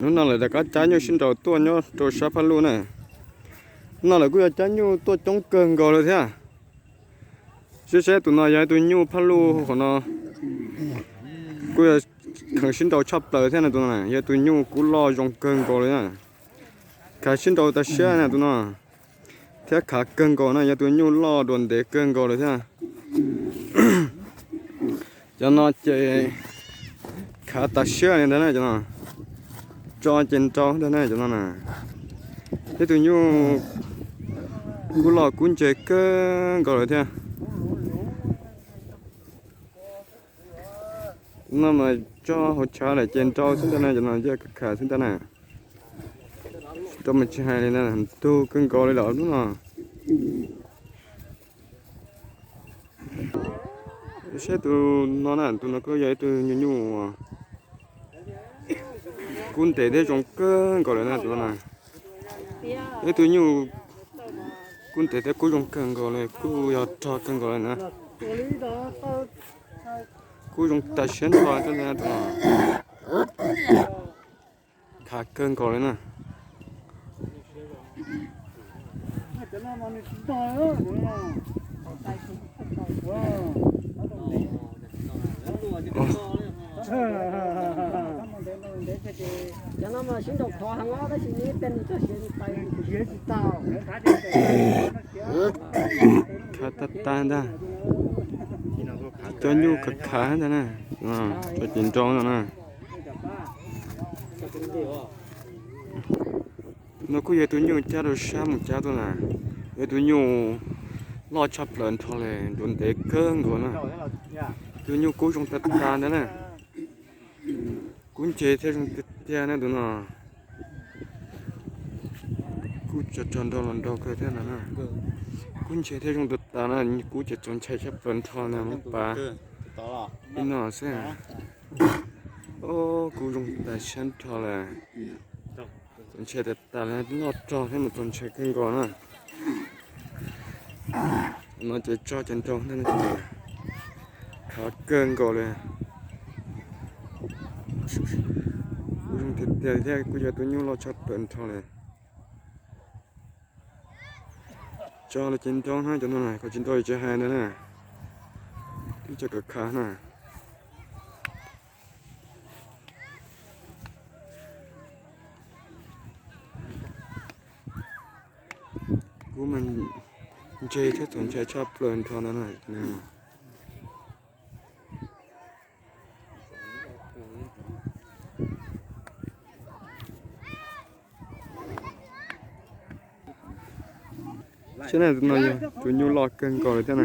Hnub no lawv rov qab cab nyuj sib nraus tuaj nyob rau sab Phaj Luj na. Hnub no lawv kuj yog cab nyuj tuaj coob kawg nkaus lawm thiab. Saib saib tus no yog ib tug nyuj Phaj Luj qhov no, kuj yog kheev sib nraus tshaj plaws thiab na. Tus no yog tus nyuj kub loj zoo kawg nkaus li na. Khav sib nraus tas siab na tus no, thiab khav kawg nkaus na, yog tus nyuj loj dua ntev kawg nkaus lawm thiab. Cov no ces khav tas siab li ntag na, cov no tso ces nrau ntag na, cov no na. Thiab tus nyuj kub loj kub ntse kawg nkaus lawm thiab. No mas tso hauv tshav lawm ces nrau xwb ntag na, cov no yeej khav xwb ntag na. Rau mas tsis hais li na, ntug kawg nkaus li lawm hnub no. Saib tus no na, tus no kuj yog ib tug nyuj nyuj kub ntev thiab zoo kawg nkaus lawm na tus no na. Ib tug nyuj kub ntev thiab kub zoo kawg nkaus li, kuj yog rog kawg nkaus li na. Kub zoo tas siab nrho thiab tus no. Khav kawg nkaus li na. Khav tag tag ntag. Cov nyuj khav khav ntag na. Tso ces nrau no na. No kuj yog tus nyuj cab rau sab mus cab tuaj na. Yog tus nyuj loj tshaj plaws nrho li, dua ntev kawg nkaus na. Tus nyuj kub zoo tag tag ntag na. Kub ntse thiab zoo tiag tiag na tus no. Kub tso tso nrau los nrau kawg thiab ntag na. Kub ntse thiab zoo tag tag na, kub ces txaus ntshai tshaj plaws nrho na, muab pav ib no xwb. Kub zoo tas siab nrho lawm. Txaus ntshai tas tas li, loj rog thiab mas txaus ntshai kawg nkaus na. No ces tso ces nrau ntag, khav kawg nkaus li. Kub zoo tiag tiag thiab kuj yog tus nyuj loj tshaj plaws nrho li. Tso los ces nrau na cov no na, kom tsis nrau tsis hais ntag na. Twb tso khav khav na. Kub mas ntse thiab txaus ntshai tshaj plaws nrho ntag na. Saib na, tus no yog tus nyuj loj kawg nkaus li thiab na.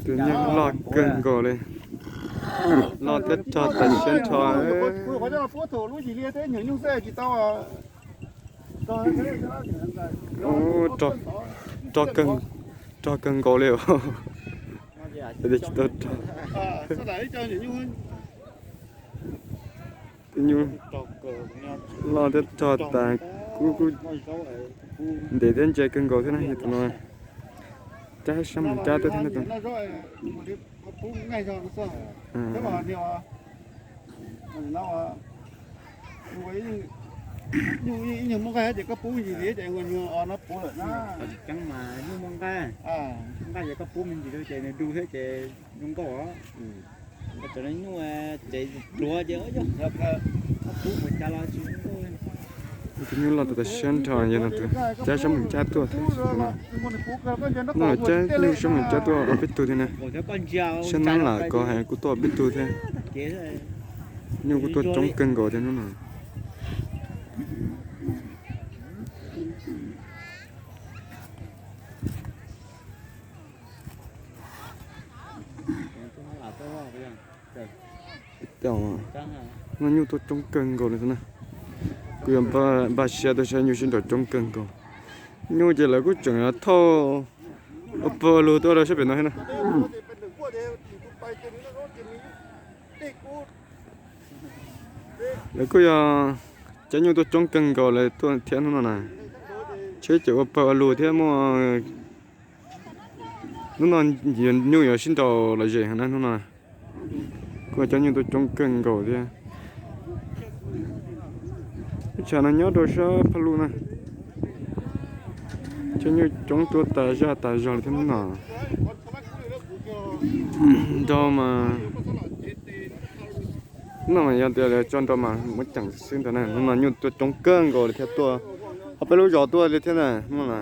Tus nyuj loj kawg nkaus li. Loj thiab rog tas siab nrho. Rog kawg nkaus li os. Tsis tau rog. Tus nyuj loj thiab rog tas, kub kub ntev thiab ntse kawg nkaus thiab na, yog tus no. Cab sab mus cab tuaj thiab na tus. Tus nyuj loj tas tas siab nrho, yog no tus cab sab mus cab tuaj thiab. No cab nyuj sab mus cab tuaj ob peb tug thiab na. Sab nab lam ko hais kuj tuaj ob peb tug thiab. Nyuj kuj tuaj coob kawg nkaus thiab hnub no. Muaj nyuj tuaj coob kawg nkaus li na. Kuj yuav npaj siab tuaj saib nyuj sib nraus coob kawg nkaus. Nyuj ces lawv kuj tseem thauj ua pawg lug tuaj rau sab pem no thiab na. Lawv kuj yog cab nyuj tuaj coob kawg nkaus lawv tuaj thiab hnub no na. Tsheb ces ua pawg ua lug thiab muaj, hnub no nyuj yuav sib nraus lom zem heev na hnub no. Kuj cab nyuj tuaj coob kawg nkaus thiab. Tsam no nyob rau sab Phaj Lug na, cov nyuj coob tuaj tas zaj tas zog li thiab no. Nrog mas, no mas yog tias tso nrog mas muab ceem xwb ntag na. Hnub no nyuj tuaj coob kawg nkaus li thiab, tuaj hauv peb lub zos tuaj li thiab na hnub no.